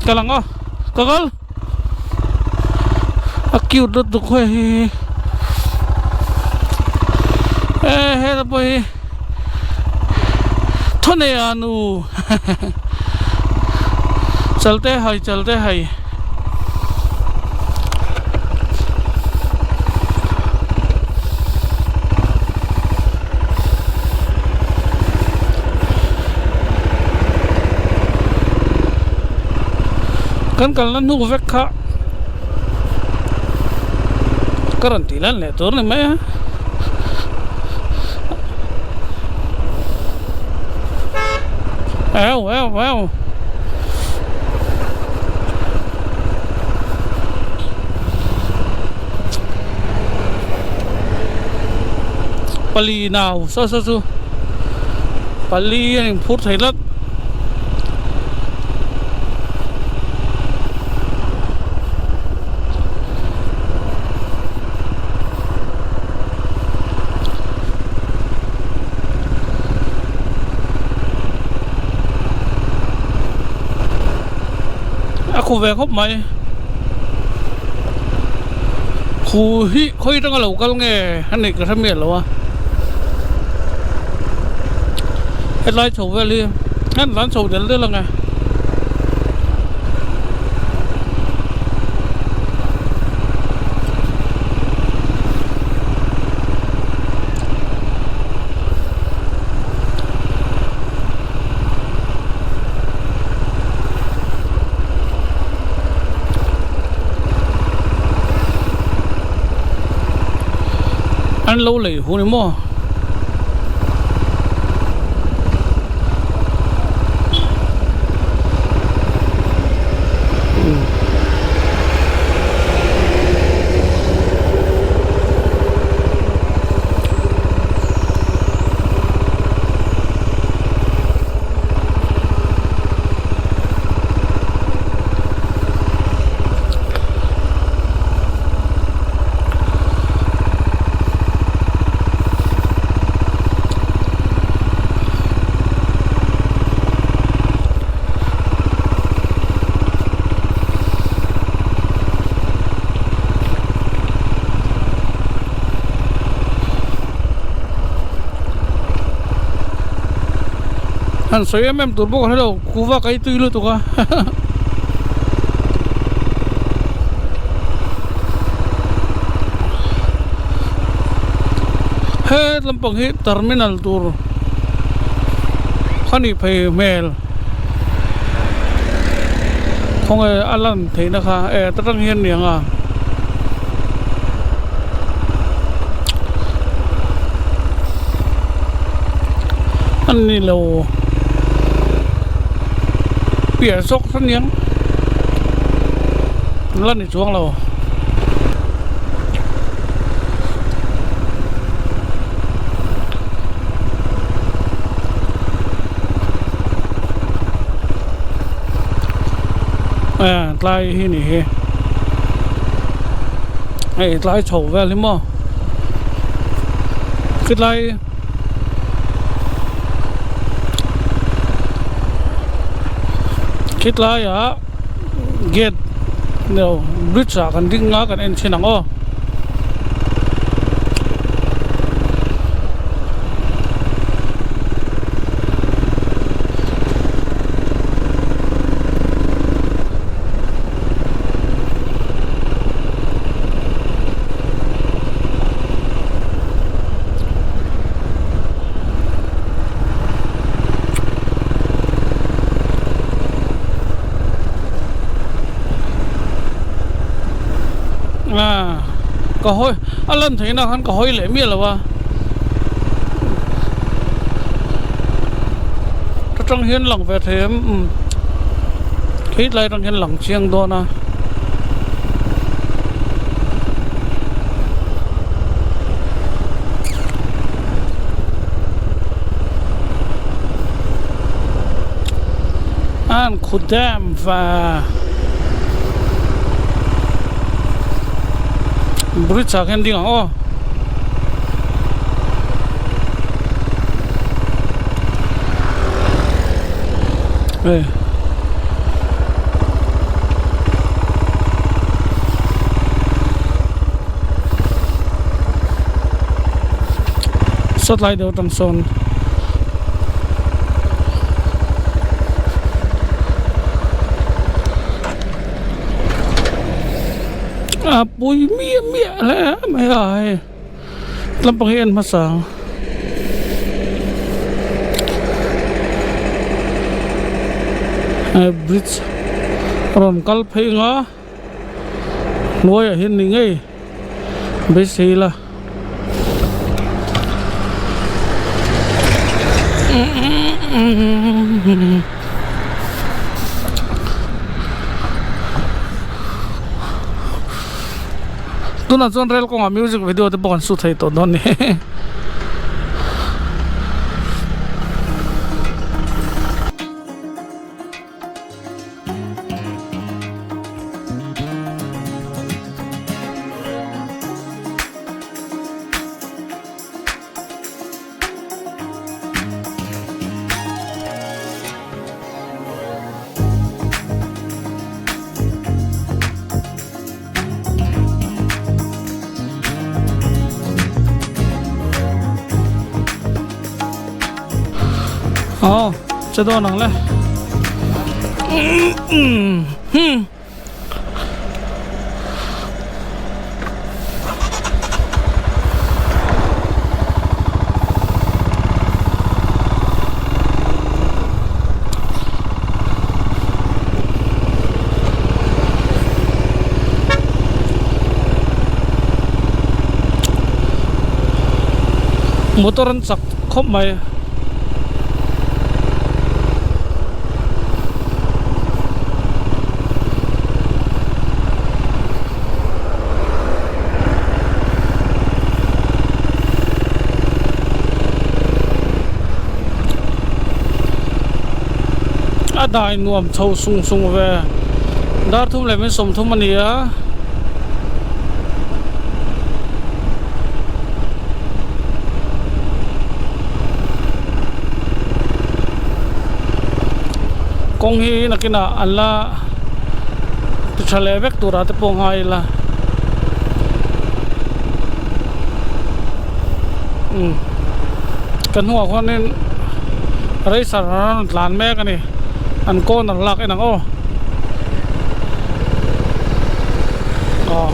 Kal ang aw ka kal a cute lutuk hei hi e heta pawh hi thawnei a nu chalte hai chalte hai. Kan kalna hnu vek kha ka rawn tih lan leh tur a ni mai a. Eo eo eo. Pali nau saw saw chu pali a inphur thei tlat. A khu ve khawp mai khu hi khawi atanga lo kal nge a nih ka hre miah lo a hetlai chho vel hi an tlan chho del del ang e. An lo lei hu ni maw. Han sawi em em tur bawk a hre lo kuva ka i tui lutuk a. He lampang hi terminal tur a nih phei hmel khawnge a lan theihna kha e ta tang hian a ni ang a. A ni lo piah zawk a niang la ni chuang lo. Tlai hi ni hi hei tlai chho vel hi maw khilai khitlai ah gate no bridge ah kan ding a kan en thin ang aw. Ka hawi a lan theih na khan ka hawi leh miah lo a ta tang hian lang ve thei em umm hetlai atang hian lang chiang dawn a. An khu dam va bridge ah khian ding ang aw. Hei. Sawtlai deuh atang sawn a pui miah miah hle mai a hei lampang hi a en hmasa ang. Bridge a rawn kal phei ang a hnuaiah hian ni ngei beisei ila. Tunah chuan rel kawngah music video te pawh kan shoot thei tawh dawn a ni. Aw che dawn ang le Motor an chak khawp mai. A dai nuam chho sung sung ve dar thum leh min sawmthum a ni a. Kawng hi nakinah an la ti tha leh vek turah te pawh ngai ila umm ka hnungah khuanin racer a rawn tlan mek a ni an corner lak en ang aw aw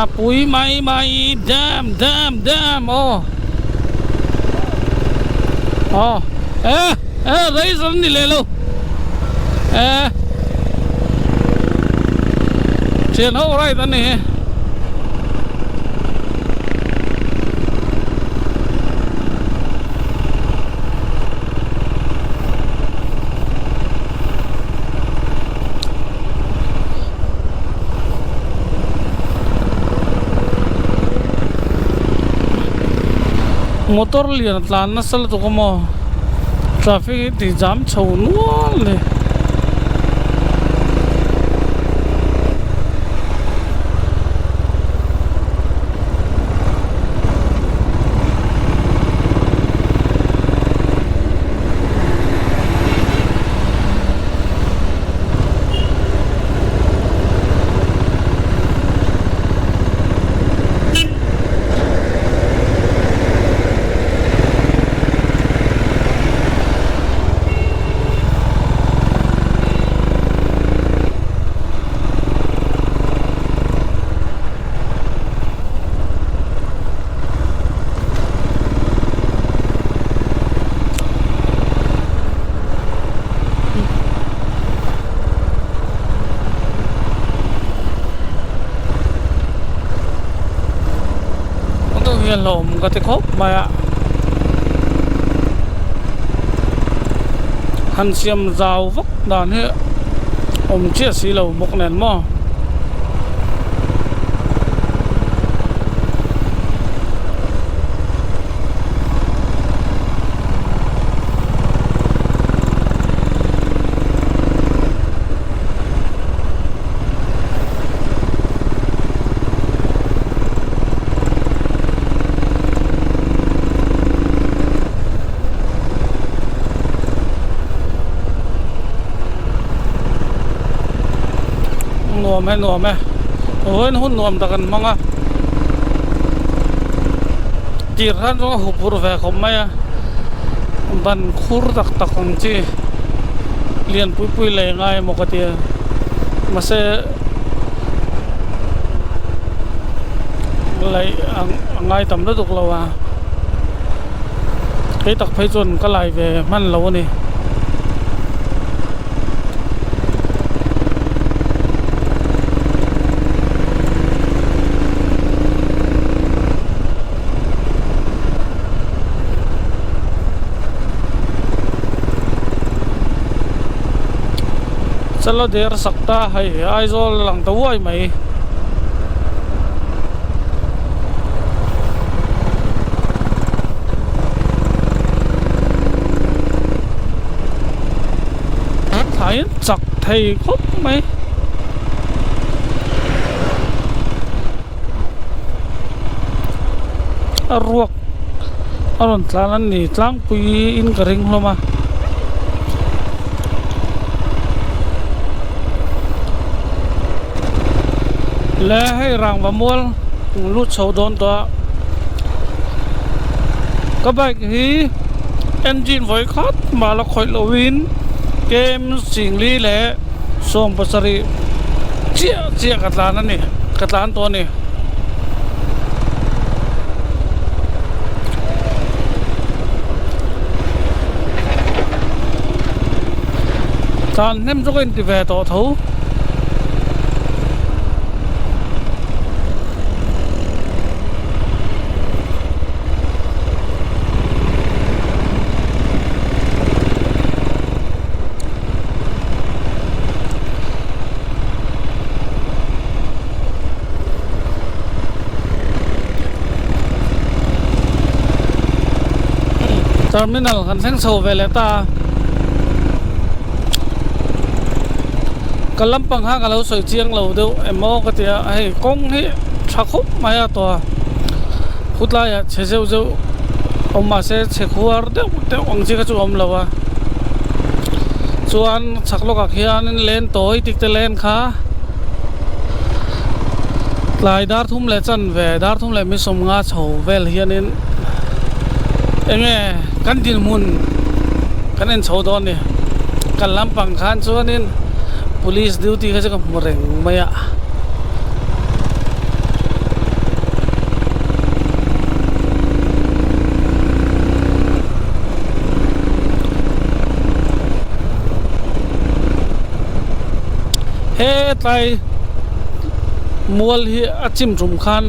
a pui mai mai dam dam dam aw. Aw e e racer an ni leh lo e thian ho ride an ni hi. Motor lian a tlan nasa lutuk a maw traffic hi ti jam chho nual a ni. Hian hlauhawm ka ti khawp mai a han siam zau vak dan hi awm chiah si lo bawk nen maw. Nuam e nuam e vawiin hun nuam tak an hmang a. tir khan chuan ka huphurh ve khawp mai a ban khur tak tak ang chi lian pui pui lei ngai emaw ka tia mahse laih a ngai tam lutuk lo a kei tak phei chuan ka lai ve hman lo a ni. Chalo der sak ta hei Aizawl a lang ta uai mai. Thlaiin chak thei khawp mai. A ruak a rawn tlan a ni tlangpui in ka ring hlawm a. Le hei rangva mual lut chho dawn tawh a ka bike hi engine vawi khat mah la khawih loh in kem chingli leh 70 chiah chiah ka tlan a ni ka tlan tawh a ni. Tlan hnem chu ka inti ve tawh tho. Terminal kan thleng chho ve leh ta a ka lampang kha ka lo sawi chiang lo deuh em aw ka ti a hei kawng hi tha khawp mai a tawh a khutlaiah chhe zeuh zeuh awm mahse chhe khuar deuh deuh ang chi kha chu a awm lo a chuan chhak lawkah khianin len tawi tik te len kha tlai dar thum leh chanve dar thum leh mi sawmnga chho vel hianin eng nge kan dinhmun kan en chho dawn a ni kan lampang khan chuanin police duty kha chu ka hmu reng mai a. Hetlai mual hi a chim tum khan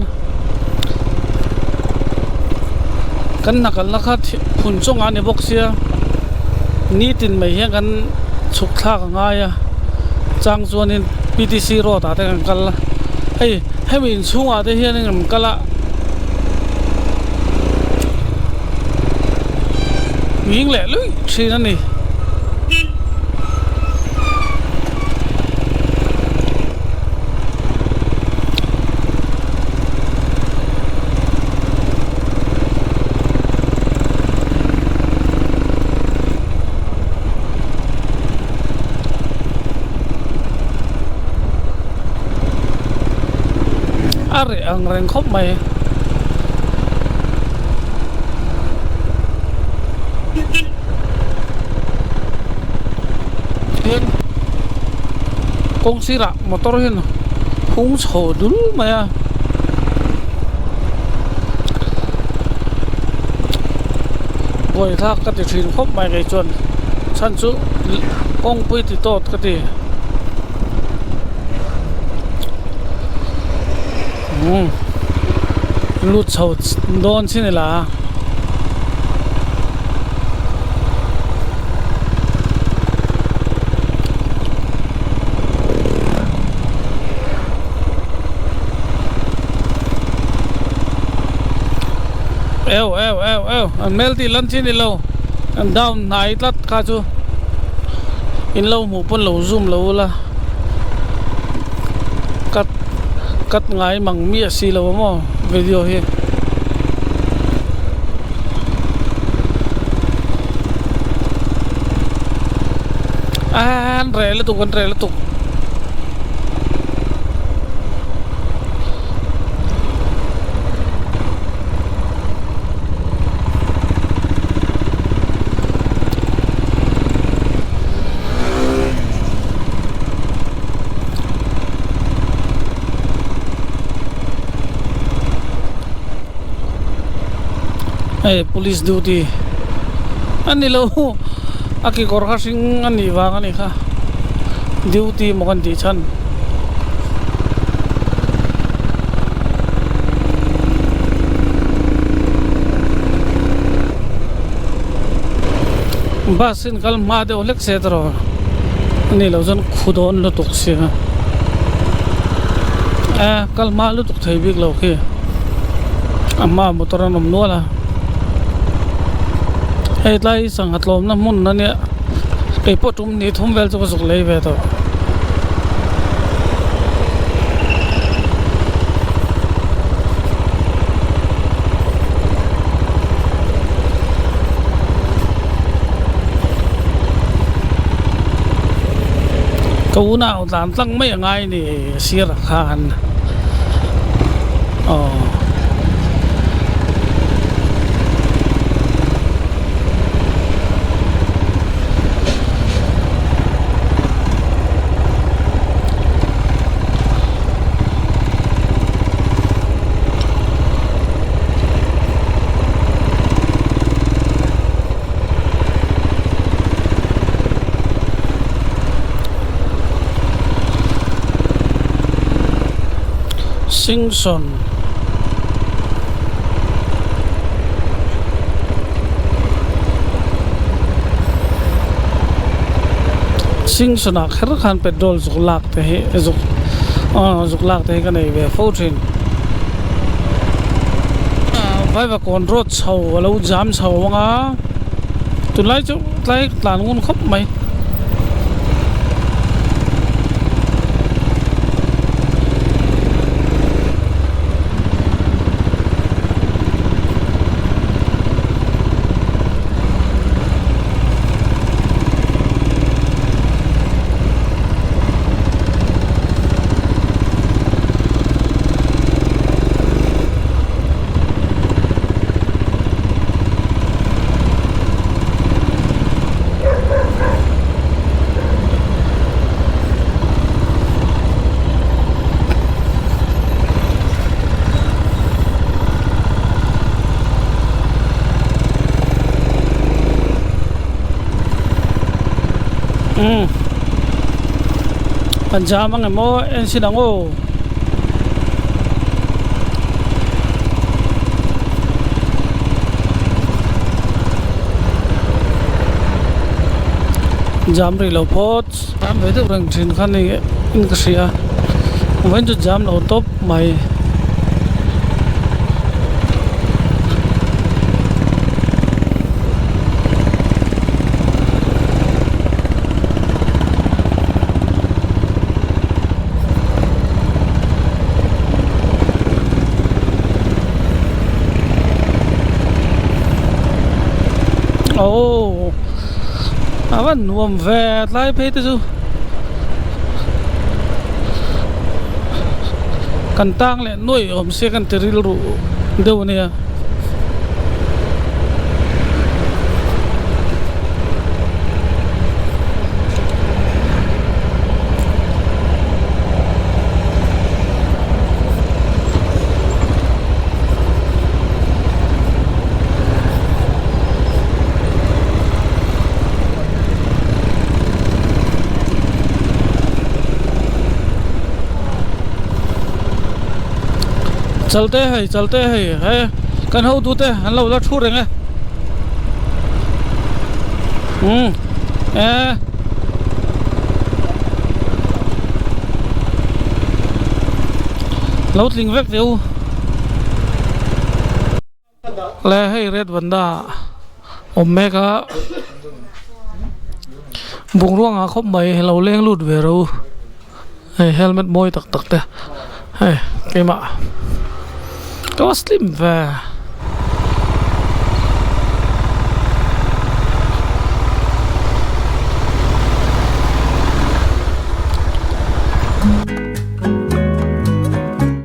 kan hna kalna kha phun chungah a ni bawk sia nitin mai hian kan chhuk thlak a ngai a chang chuanin P T C road ah te kan kal a hei hemi inchhungah te hianin kan kal a. Nghing leh luih thin a ni. A reh ang reng khawp mai. Tin kawng sirah motor hian hung chho dul mai a. Buaithlak ka ti thin khawp mai kei chuan chhan chu kawngpui ti tawt ka ti. Umm lut chho dawn chin ila. Eu eu eu eu an hmel tih lan chin ilo an down hnai tlat kha chu in lo hmuh pawn lo zoom lo ula cut cut ngai mang miah si lo a maw video hi. An reh lutuk an reh lutuk. Hei police duty a ni lo a kekawr kha hring a nih vang a nih kha duty maw kan tih chhan. Bus in kal hma deuh hlek se tawh a nih loh chuan khu dawn lutuk sia e kal hma lutuk thei bik lo khi a hmaah motor an awm nual a hei tlai sangha tlawmna hmun a nia keipawh tum ni thum vel chu ka zuk lei ve tawh. Ka unau tlan tlang mai a ngai ni sir ah khan aw. Singson Singson ah kher khan petrol zuk lak te hi zuk aw zuk lak te hi ka nei ve fo thin Vaivakawn road chho a lo jam chho ang a tunlai chu tlai tlan ngun khawp mai. Umm kan jam ang em aw en sin ang aw. Jam rih lo phawt jam ve deuh reng thin kha ni in ka hria vawiin chu jam lo tawp mai. Aww a va nuam ve tlai phei te chu kan tang leh nuaih awm sia kan ti rilru deuh a nia. Chalte hei chalte hei he kan hotu te an lo la thu reng e umm e. Lo tling vek teh u le hei red banda awm mek a bungrua ngah khawp mai lo leng lut ve ro hei helmet mawi tak tak te hei keimah ka va slim ve.